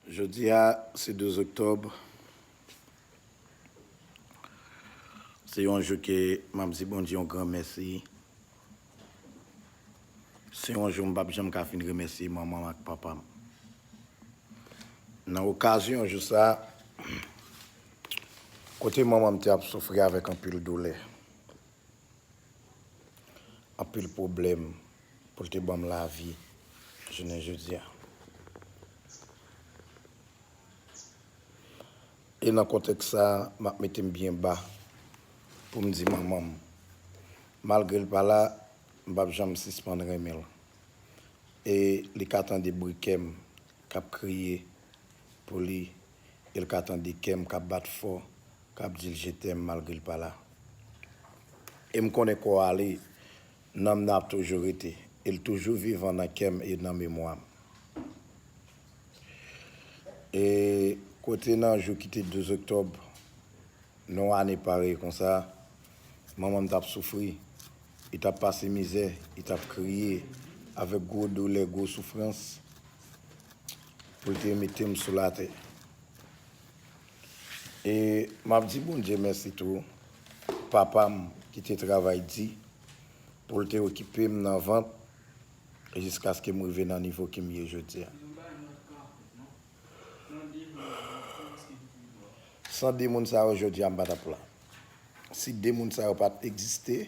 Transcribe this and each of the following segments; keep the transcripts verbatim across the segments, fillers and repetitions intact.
Jodi a, se douz oktòb. Se yon jou ke m ap di Bondye yon gran mèsi. Se yon jou m p ap janm ka fin remèsye manman m ak papa m. Nan okazyon jou sa, kote manman m te ap soufri avèk anpil doulè, anpil pwoblèm pou l te ban m lavi jounen jodi a. E nan kontèks sa a, m ap mete m byen ba pou m di manman m, malgre l pa la, m p ap janm sispann renmen l. E li ka tande bri kè m k ap kriye pou li, e l ka tande kè m k ap bat fò, k ap di l je t'aime malgre l pa la. E m konnen kò ale, nanm nan ap toujou rete, e l toujou vivan nan kè m e nan memwa m. E kote nan jou ki te douz oktòb, nan yon ane parèy konsa, manman m t ap soufri, li t ap pase mizè, li t ap kriye avèk gwo doulè, gwo soufrans, pou l te mete m sou latè. E m ap di Bondye mèsi tou, papa m ki te travay di pou l te okipe m nan vant, jiskaske m rive nan nivo ke m ye jodi a. San de moun sa yo, jodi a, m pa t ap la. Si de moun sa yo pa t egziste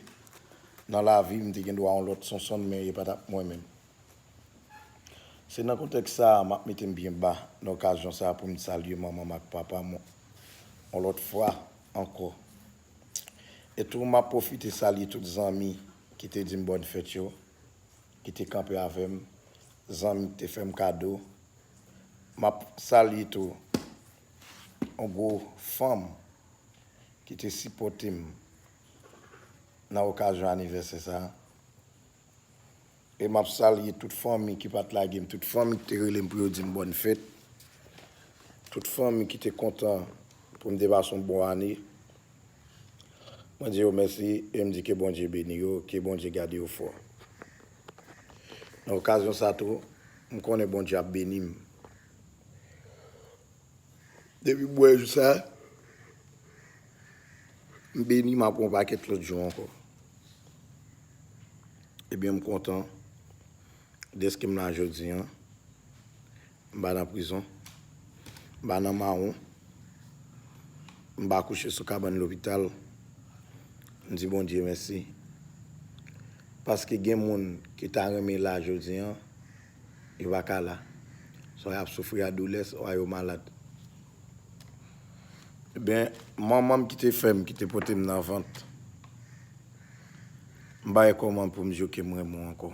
nan lavi m, m te gen dwa yon lòt Sonsonn, men e pa t ap mwen menm. Se nan kontèks sa a, m ap mete m byen ba nan okazyon sa a pou m salye manman m ak papa m yon lòt fwa ankò. E tou, m ap pwofite salye tout zanmi ki te di m bòn fèt yo, ki te kanpe avè m, zanmi ki te fè m kado. M ap salye tou yon gwo fanm ki te sipòte m nan okazyon anivèsè sa a. E m ap salye tout fanmi ki pa t lage m, tout fanmi ki te rele m pou yo di m bòn fèt, tout fanmi ki te kontan pou m te pase yon bon ane. Mwen di yo mèsi e m di ke Bondye beni yo, ke Bondye gade yo fò. Nan okazyon sa tou, m konnen Bondye ap beni m. Depi m wè jou sa, m beni, m ap pran yon pakèt lòt jou ankò. Ebyen, m kontan dèske m la jodi a. M pa nan prizon. M pa nan mawon. M pa kouche sou kabann lopital. M di Bondye mèsi. Paske gen moun ki ta renmen la jodi a, yo pa ka la. Swa y ap soufri a doulè, swa yo malad. Ebyen, manman m ki te fè m, ki te pote m nan vant, m pa gen kòman pou m di yo ke m renmen w ankò.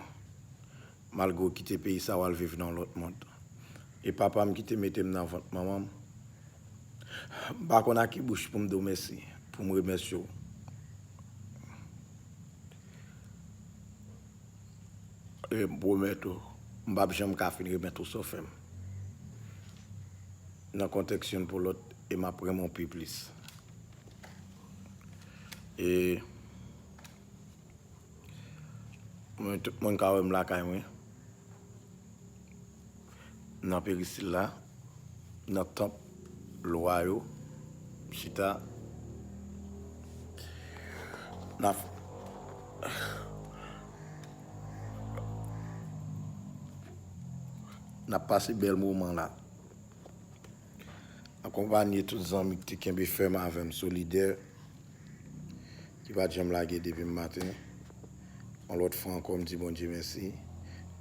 Malgre w kite peyi sa, w al viv nan yon lòt mond. E papa m ki te mete m nan vant manman m, m pa konn a ki bouch pou m di w mèsi, pou m remèsye w. E m pwomèt ou, m p ap janm ka fin remèt ou sa w fè m nan kontèks youn pou lòt, e m ap renmen w pi plis. E mwen, tout moun ka wè m lakay mwen, nan perisil la, nan tanp lwa yo, m chita, n ap, n ap pase bèl moman la. Akonpanye tout zanmi ki te kenbe fèm avè m, solidè, ki pa t janm lage depi m maten. Yon lòt fwa ankò, m di Bondye mèsi.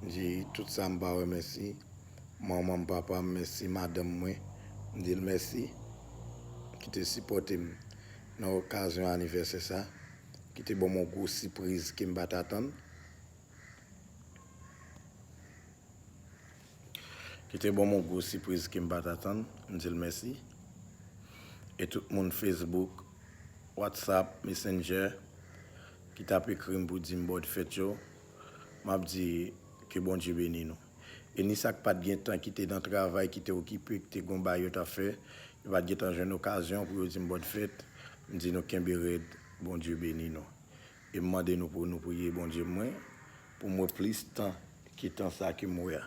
M di tout sa m pa wè mèsi. Manman m, papa m, mèsi. Madanm mwen, m di l mèsi, ki te sipòte m nan okazyon anivèsè sa, ki te ban m yon gwo sipriz ke m pa t atann. Ki te ban m yon gwo sipriz ke m pa t atann, m di l mèsi. E tout moun Facebook, WhatsApp, Messenger, ki t ap ekri m pou di m bòn fèt yo, m ap di ke Bondye beni nou. E ni sa k pa t gen tan, ki te nan travay, ki te okipe, ki te gen yon bagay yo t ap fè, yo pa t gen tan jwenn okazyon pou yo di m bòn fèt, m di nou kenbe rèd, Bondye beni nou. E m mande nou pou nou priye Bondye mwen, pou m wè plis tan ki tan sa ke m wè a.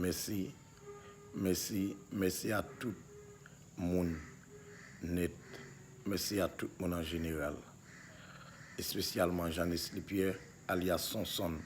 Mèsi. Mèsi, mèsi a tout moun nèt. Mèsi a tout moun an jeneral. Espesyalman Jean Nesly Pierre, alyas Sonson.